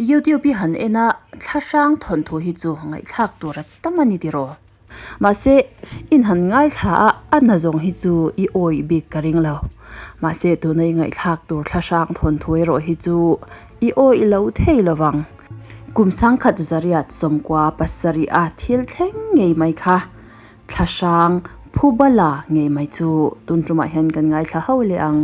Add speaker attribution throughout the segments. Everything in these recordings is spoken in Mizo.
Speaker 1: Youtube i han en a, thlahrang thawnthu hi chu ngaihthlak tur a tam a ni tiraw? Mahse, in han ngaithla a, a na zawng hi chu i awih bik ka ring lo. Mahse, tuna i ngaihthlak tur thlahrang thawnthu erawh hi chu i awih lo thei lo vang. Kum sangkhat zariat sawmkua pasarih a thil thleng ngei mai kha thlahrang phubala ngei mai chu tun tumah hian kan ngaithla ho leh ang.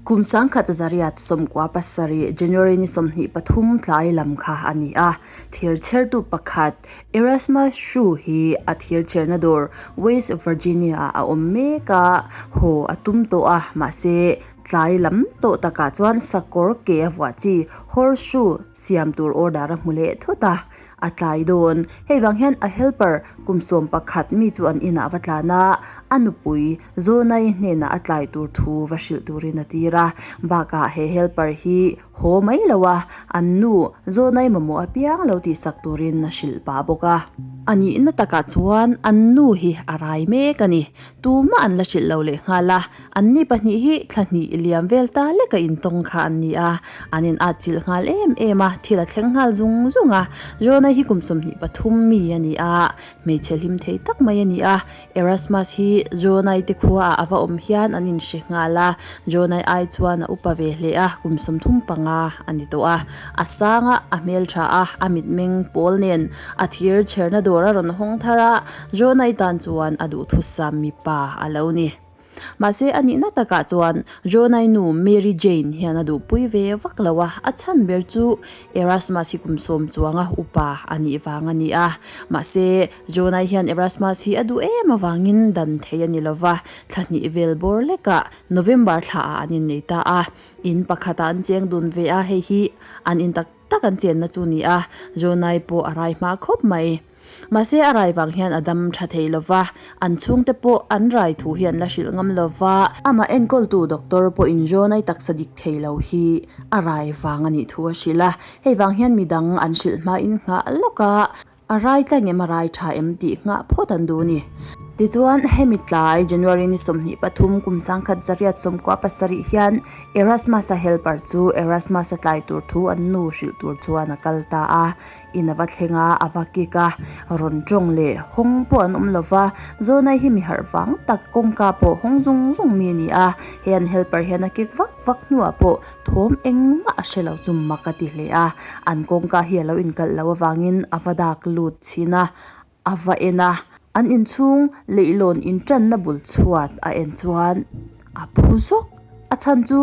Speaker 1: Kum sangkhat zariat 17 January ni 23 tlai lam kha a ni a, thir chhertu pakhat Erasmus Shrew hi a thir chherna dawr West Virginia ah a awm mek a, haw a tum tawh a, mahse Tlai lam tawh takah chuan sakawr ke a vuah chi horseshoe siam tur order a hmu leh thut a, a tlai dawn. Hei vang hian a helper kum 11 mi chu an inah va tlan a, a nupui Zawnai hnenah a tlai tur thu va hrilh turin a tir a. Bakah he helper hi haw mai lo a, an nu Zawnai mamawh apiang lo tihsak turin a hrilh pah bawk a. A nihna takah chuan an nu hi a rai mek a ni. Tumah an la hrilh lo leh nghal a. Anni pahnih hi thla hnih liam vel ta lek a intawng kha an ni a, an in atchilh nghal em em a, thil a thleng nghal zung zung a. Jonah hi kum 23 mi a ni a, hmeichhe hlim thei tak mai a ni a. Erasmus hi Jonah te khua ah a va awm hian an inhre nghal a, Jonah ai chuan a upa ve hle a, kum 35 a ni tawh a. A sang a, a hmeltha a, a mitmeng pawl nen a thir chherna dawr a rawn hawng thar a, Jonah tan chuan a duhthusam mipa a lo ni. Mahse a nihna takah chuan Jonai nu Mary Jane hian a duhpui ve vak lo a, a chhan ber chu Erasmus hi kum sawm chuanga upa a nih vang a ni a. Mahse Jonai hian Erasmus hi a duh em avangin dan thei a ni lo va, thla hnih vel bawr lekah November thlaah an innei ta a, in pakhatah an cheng dun ve a, hei hi an in tak tak an chenna chu ni a, Jonai pawh a rai hma khawp mai. Mahse a rai vang hian a dam tha thei lo va, an chhungte pawh an rai thu hi an la hrilh ngam lo va. Amah enkawltu doctor pawhin Jonai taksa dik thei lo hi a rai vang a nih thu a hrilh a, hei vang hian midang an hrilh hmain nghah lawk a, a rai tlang em a rai tha em tih nghah phawt an duh a ni. Tichuan, hemi tlai January ni 23 kum 1997 hian Erasmus-a helper chu Erasmus-a tlai tur thu an nu hrilh tur chuan a kal ta a. In a va thleng a, a va kik a, rawn tawng leh hawng pawh an awm lo va, Zawnai hi mi harh vang tak kawngka pawh hawng zung zung mi a ni a, he an helper hian a kik vak vak hnuah pawh thawm engmah a hre lo chu mak a ti hle a, an kawngka hi a lo inkalh loh avangin a va dak lut chhin a, a va en a, an inchhung leihlawn intanna bul chhuat a en chuan a phu zawk, a chhan chu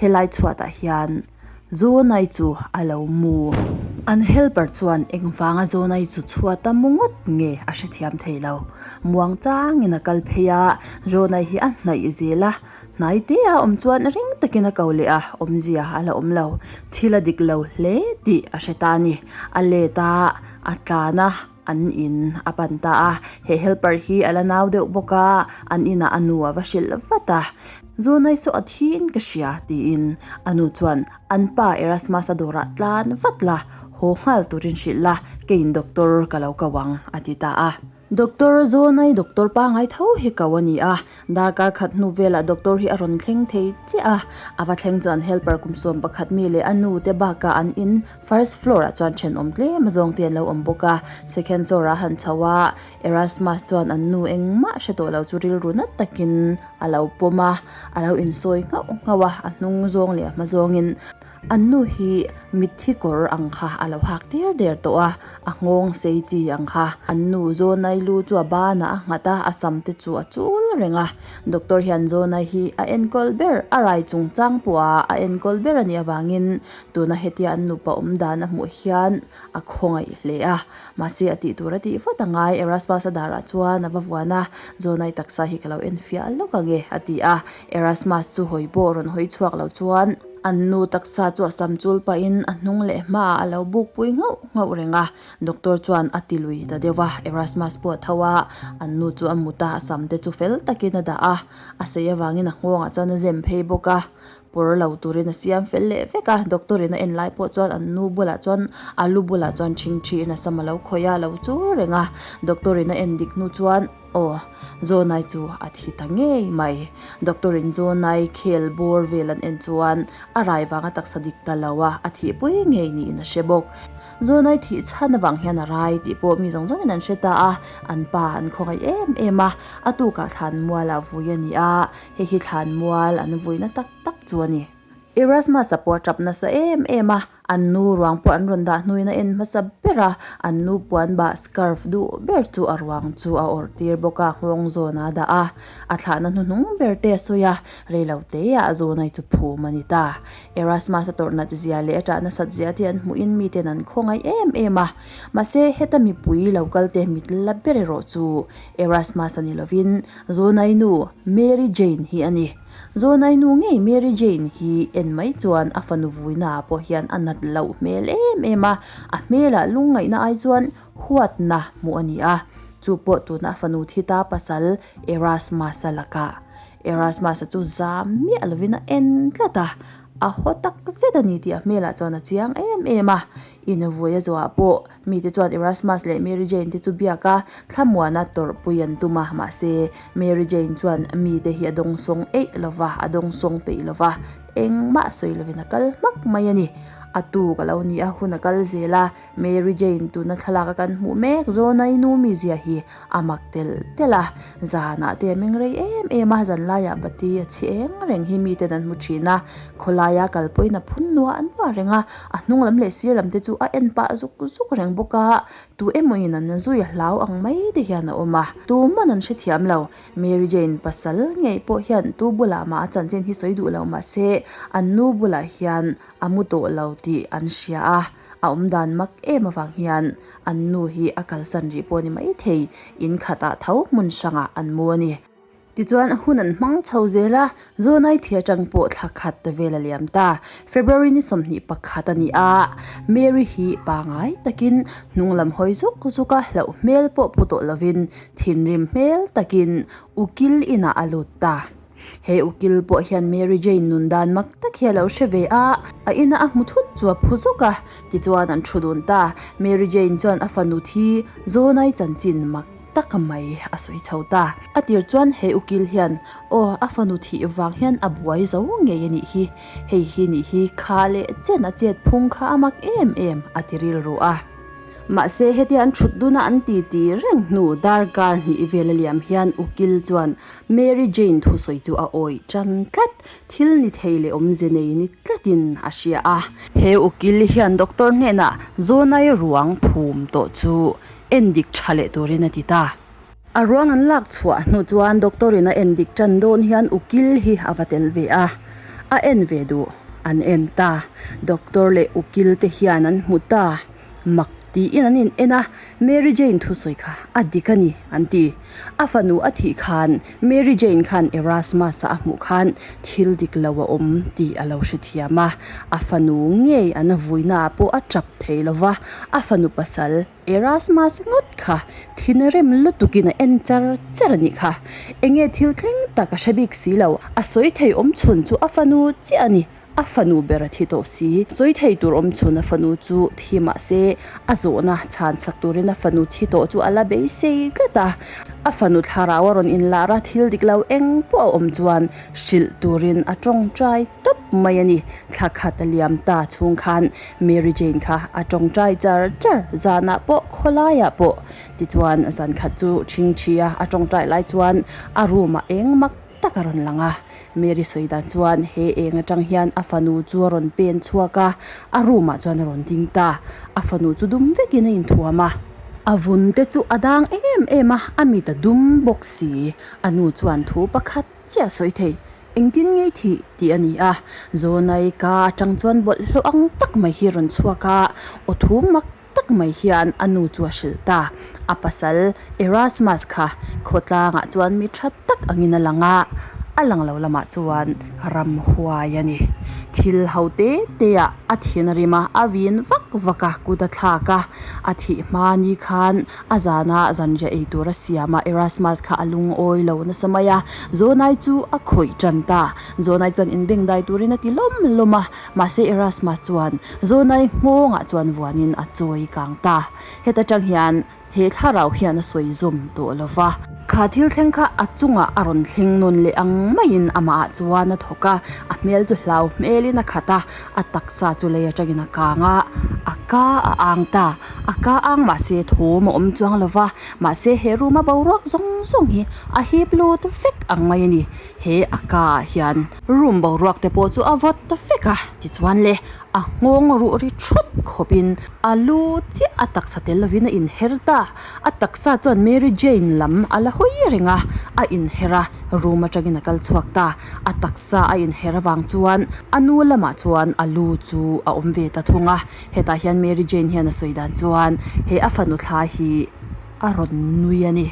Speaker 1: helai chhuatah hian Zawnai chu a lo mu. An helper chuan engvanga Zawnai chu chhuat a mu ngawt nge a hrethiam thei lo. Muang changin a kal phei a, Zawnai hi a hnaih zel a, hnai te a awm chuan ring takin a ko leh a, awmzia a la awm lo. Thil a dik lo hle tih a hre ta a ni. A let a, a tlan a. An in a pan ta a, he helper hi a la nau deuh bawk a, an inah a nu a va hrilh vat a. Zawnai saw a thiin ka hria tiin a nu chuan an pa Erasmus-a dawrah tlan vat la, haw nghal turin hrilh la, keiin doctor ka lo ko ang a ti ta a. Doctor Zawnai doctor pangai tho hi ko a ni a, Darkar khat hnu velah doctor hi a rawn thleng thei chiah a, a va thleng chuan helper kum 11 mi leh a nu te bakah an in first floor ah chuan thenawm tlem a zawng te an lo awm bawk a, second floor ah han chho a, Erasmus chuan an nu engmah hre tawh lo chu rilru nat takin a lo pawm a, a lo insawi nghauh nghauh a, a hnung zawng leh a hma zawngin. An nu hi mitthi kawr ang kha a lo hak der der tawh a, a nghawng sei chi ang kha. An nu Zawnai lu chu a banah a nghat a, a sam te chu a chul reng a. Doctor hian Zawnai hi a enkawl ber, a rai chungchang pawha a enkawl ber a nih avangin tuna hetia an nupa awm dan a hmuh hian a khawngaih hle a. Mahse a tih tur a tih vat a ngai, Erasmus-a darah chuan a va vuan a, Zawnai taksa hi ka lo enfiah lawk ange a ti a. Erasmus chu hawi pawh rawn hawi chhuak lo chuan, An nu taksa chu a sam chul pahin a hnung leh hmaah a lo buk pui nghauh nghauh reng a, doctor chuan a ti lui ta deuh a, Erasmus pawh a tho a, an nu chu a mut a, a sam te chu fel takin a dah a, a sei avangin a nghawngah chuan a zem phei bawk a. Pawr lo turin a siam fel leh vek a, doctor in a en lai pawh chuan an nu bulah chuan a lu bulah chuan ṭhingṭhi in a sam a lo khawih a, a lo chur reng a, doctor in a en dik hnu chuan aw Zawnai chu a thi ta ngei mai. Doctor in Zawnai khel bawr vel an en chuan a rai vanga taksa dik ta lo a, a thihpui ngei niin a hre bawk. Zawnai thih chhan avang hian a rai tih pawh mi zawng zawngin an hre ta a, an pa an khawngaih em em a, a tukah thlanmualah vui a ni a, Hei hi thlanmual an vuina tak tak chu a ni. Erasmus-a pawh a tap nasa em em a, an nu ruang pawh an rawn dah hnuin a en hmasa ber a, an nu puan bah scarf duh ber chu a ruang chu a awrh tir bawk a, nghawng zawn a dah a, a thlahna hnuhnung ber te a sawi a, reilo teah zawnai chu phum a ni ta. Erasmus-a tawrh nat zia leh a ṭah nasat zia te an hmuhin miten an khawngaih em em a, mahse heta mipui lo kal te mit la ber erawh chu Erasmus-a ni lovin Zawnai nu Mary Jane hi a ni. Zawnai nu ngei Mary Jane hi en mai chuan a fanu vuina ah pawh hian a nat loh hmel em em a, a hmelah lungngaihna ai chuan huatna hmuh a ni a. Chu pawh tuna a fanu thi ta pasal Erasmus-a lakah. Erasmus-a chu zam miah lovin a en tlat a, a haw tak zet a ni tih a hmelah chuan a chiang em em a. Invuai a zawhah pawh Mite chuan Erasmus leh Mary Jane te chu biak a, thlamuana tawrhpui an tum a, mahse Mary Jane chuan mite hi a dawngsawng eih lo va, a dawngsawng peih lo va, engmah sawi lovin a kal hmak mai a ni. A tu ka lo ni a, hun a kal zel a, Mary Jane tuna thlalak a kan hmuh mek zawnai nu mizia hi a mak telh telh a, zanah te a meng rei em em a, zanlaiah bati a chhi eng reng hi miten an hmu thin a, khawlaia kalpawhin a phun nuah nuah reng a, A hnung lam leh sir lam te chu a en pah zuk zuk reng bawk a, tu emawin an zui a hlau ang mai te hian a awm a. Tuman an hrethiam lo, Mary Jane pasal ngei pawh hian tu bulah mah a chanchin hi sawi duh lo mah se an nu bulah hian a mu tawh lo tih an hria a, a awmdan mak em avang hian an nu hi a kalsan rih pawh a ni maithei, in khatah tho hmun hrangah an mu a ni. Tichuan hun an hmang chho zel a, Zawnai thi atang pawh thla khat ta vel a liam ta. February ni 21 a ni a, Mary hi pangai takin hnung lam hawi zuk zuk a, hlauh hmel pawh pu tawh lovin thinrim hmel takin ukil inah a lut ta. He ukil pawh hian Mary Jane nun dan mak tak hi a lo hre ve a, a ina a hmu thut chu a phu zuk a, tichuan an thu dun ta. Mary Jane chuan a fanu thi Zawnai chanchin mak tak mai a sawi chho ta. A tir chuan he ukil hian, Aw, a fanu thih vang hian a buai zo ngei a nih hi. Hei hi nih hi kha leh chen a chet phung kha a mak em em, a ti rilru a. Mahse, hetia an thut duna an ti ti reng hnu darkar hnih vel a liam hian ukil chuan Mary Jane thusawi chu a awih tan tlat. Thil ni thei leh awmze nei ni tlatin a hria a. He ukil hian doctor hnenah zawnai ruang phum tawh chu Endik tha leh turin a ti ta. A ruang an lak chhuah hnu chuan doctor in a endik tan dawn hian ukil hi a va tel ve a, a en ve duh an en ta. Doctor leh ukil te hian an hmu ta. Mak tiin an in en a, Mary Jane thusawi kha a dik a ni an ti. A fanu a thih khan Mary Jane khan Erasmus-a a hmuh khan thil dik lo a awm tih a lo hrethiam a, a fanu ngei an vuinaah pawh a tap thei lo va, a fanu pasal Erasmus ngawt kha thinrim lutukin a en char char a nih kha. Enge thil thleng tak a hre bik si lo. A sawi thei awm chhun chu a fanu chiah a ni. A fanu ber a thi tawh si. Sawi thei tur awm chhun a fanu chu thi mah se, a zawhna chhan sak turin a fanu thi tawh chu a la beisei tlat a. A fanu thlarau a rawn inlar a, thil dik lo eng pawh a awm chuan hrilh turin a tawngtai tawp mai a ni. Thla khat a liam ta chhung khan Mary Jane kha a tawngtai char char, zanah pawh khawlaiah pawh. Tichuan zan khat chu ṭhingṭhi a a tawngtai lai chuan a room ah eng mak tak a rawn lang a. Mary sawi dan chuan he eng atang hian a fanu chu a rawn pen chhuak a, a room ah chuan a rawn ding ta. A fanu chu dum vekin a inthuam a. A vun te chu a dang em em a, a mit a dum bawk si. A nu chuan thu pakhat chiah sawi thei. Engtin ngei thih tih a ni a, Zawnai ka atang chuan bawlhhlawh ang tak mai hi rawn chhuak a, aw thu mak tak mai hian a nu chu a hrilh ta. A pasal Erasmus kha khawtlangah chuan mi tha tak angin a lang a, a lang lo lamah chuan ramhuai a ni. Thil ho te te ah a thin a rim a, a vin vak vak a, kut a thlak a. A thih hma ni khan a zana zanriah ei tur a siam a, Erasmus kha a lungawi lo nasa mai a. Zawnai chu a khawih tan ta. Zawnai chuan inbengdai turin a ti lawm lawm a, mahse Erasmus chuan Zawnai nghawngah chuan vuanin a chawi kang ta. Heta tang hian He thlarau hian a sawi zawm tawh lo va. Kha thil thleng kha a chungah a rawn thleng nawn leh ang maiin amahah chuan a thawk a, a hmel chu hlau hmelin a khat a, a taksa chu lei atangin a kang a, a ka a ang ta. A ka ang mahse thawm a awm chuang lo va, mahse he room a boruak zawng zawng hi a hip lut vek ang mai a ni. He a ka ah hian room boruak te pawh chu a vawt ta vek a, tichuan le A nghawng ruh ri thut khawpin a lu chiah a taksa tel lovin a inher ta. A taksa chuan Mary Jane lam a la hawi reng a, a inher a, room atangin a kal chhuak ta. A taksa a inher avang chuan a nu lamah chuan a lu chu a awm ve ta thung a. Hetah hian Mary Jane hian a sawi dan chuan he a fanu thla hi a rawn nui a ni.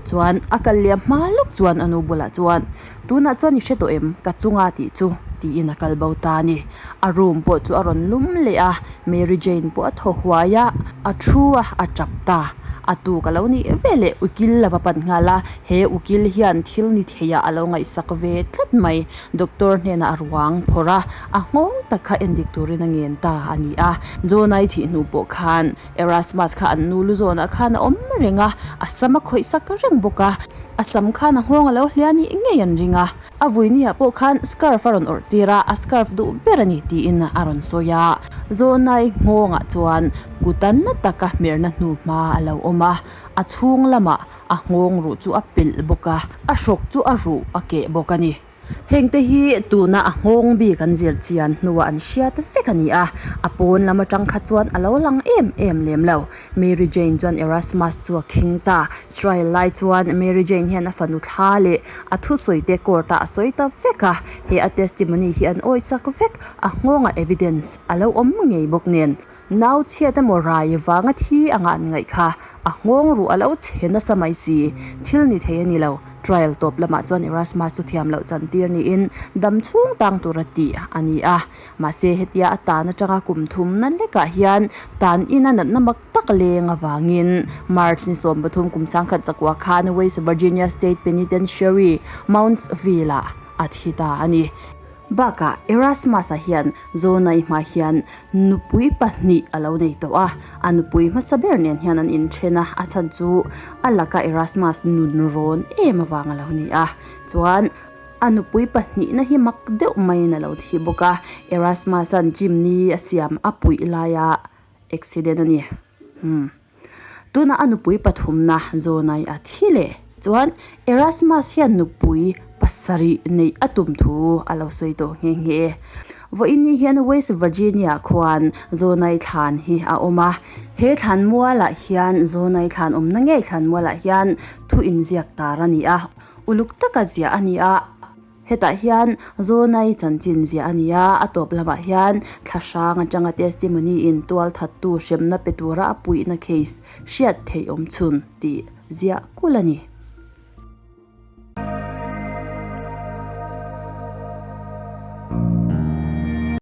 Speaker 1: Chuan a kal liam hma lawk chuan a nu bulah chuan Tunah chuan i hre tawh em? Ka chunga tih chu tiin a kal bo ta a ni. A room pawh chu a rawn lum leh a, Mary Jane pawh a thaw huai a, a thu a, a tap ta. A tuk a lo nih ve leh ukil lova pan nghal a, he ukil hian thil ni theiah a lo ngaihsak ve tlat mai. Doctor hnenah a ruang phawrh a, a nghawng tak kha endik turin a ngen ta a ni a. Jonai thih hnu pawh khan Erasmus kha an nu lu zawnah khan a awm reng a, a sam a khawih sak reng bawk a, a sam khan a nghawng a lo hlia nih ngei an ring a. A vuiniah pawh khan scarf a rawn awrh tir a, a scarf duh ber a ni tiin a rawn sawi a. Zawnai nghawngah chuan kuta na taka hmerna hnu hma a lo awm a, a chhung lamah a nghawng ruh chu a pelh bawk a, a hrawk chu a ruh a keh bawk a ni. Hengte hi tuna a nghawng bik an zir chian hnuah an hriat vek a ni a, a pawn lam atang kha chuan a lo lang em em lem lo. Mary Jane chuan Erasmus chu a khing ta. Trial lai chuan Mary Jane hian a fanu thla leh a thusawi te court ah a sawi ta vek a, he a testimony hi an awisak vek, a nghawngah evidence a lo awm ngei bawk nen. Nau chhiat emaw rai vanga thi anga an ngaih kha a nghawng ruh a lo chhe nasa mai si. Thil ni thei a ni lo. Trial tawp lamah chuan Erasmus chu thiam loh chantir niin dam chhung tang tura tih a ni a. Mahse hetia a tan atanga kum thum na lekah hian tan ina natna mak tak leng avangin March ni 13 kum sangkhat zakua khan West Virginia State Penitentiary, Moundsville-ah a thi ta a ni. Bakah Erasmus-a hian Zonai hma hian nupui pahnih a lo nei tawh a, a nupui hmasa ber nen hian an inthen a, a chhan chu a laka Erasmus nun rawn em avang a lo ni a. Chuan a nupui pahnihna hi mak deuh maiin a lo thi bawk a, Erasmus-a'n chimni a siam a puih laia accident a ni. Umm. Tuna a nupui pathumna Zonai a thi leh chuan Erasmus hian nupui pasarih neih a tum thu a lo sawi tawh nghe nghe. Vawiin hian West Virginia khuan Zonai thlan hi a awm a. He thlan mualah hian Zonai thlan awmna ngei thlan mualah hian thu inziak tar a ni a, uluk taka ziah a ni a. Hetah hian Zawnai chanchin ziah a ni a, a tawp lamah hian thla hrang atanga testimony in tual thattu hremna pe tura a puihna case hriat theih awm chhun tih ziah kulh a ni.